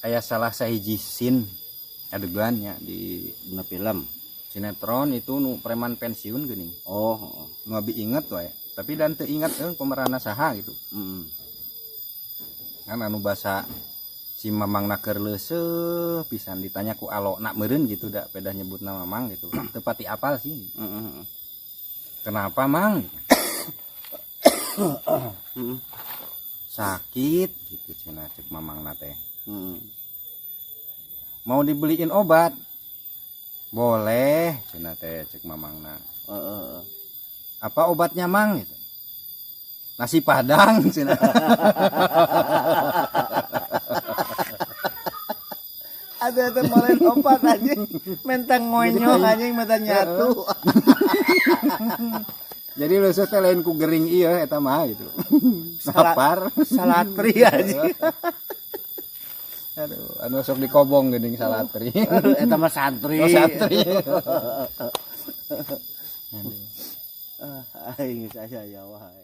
Aya salah sahiji scene adegan ya di Dina film. Sinetron itu nu preman pensiun geuning. Oh, heeh. Nu abi inget wae, tapi dan teu inget pemeranna saha gitu. Kan anu basa si mamangna keur leuseuh pisan ditanya ku alona meureun gitu, da pedah nyebut nama mamang gitu. Teu pati apal sih. Kenapa, Mang? Sakit gitu cenah cek mamangna teh. Mau dibeliin obat? Boleh cenah teh cek mamangna. Heeh. Apa obatnya, Mang, gitu? Nasi Padang cenah. Ada teh malen obat anjing, menta ngonyong anjing, menta nyatu. Jadi leuseuh teh lain ku gering ieu eta mah gitu. Lapar. Salatri anjing. Aduh, anu sok dikobong geuning salatri. Eta mah santri. Oh, santri. Aduh. Ah, aing geus aya ya wae.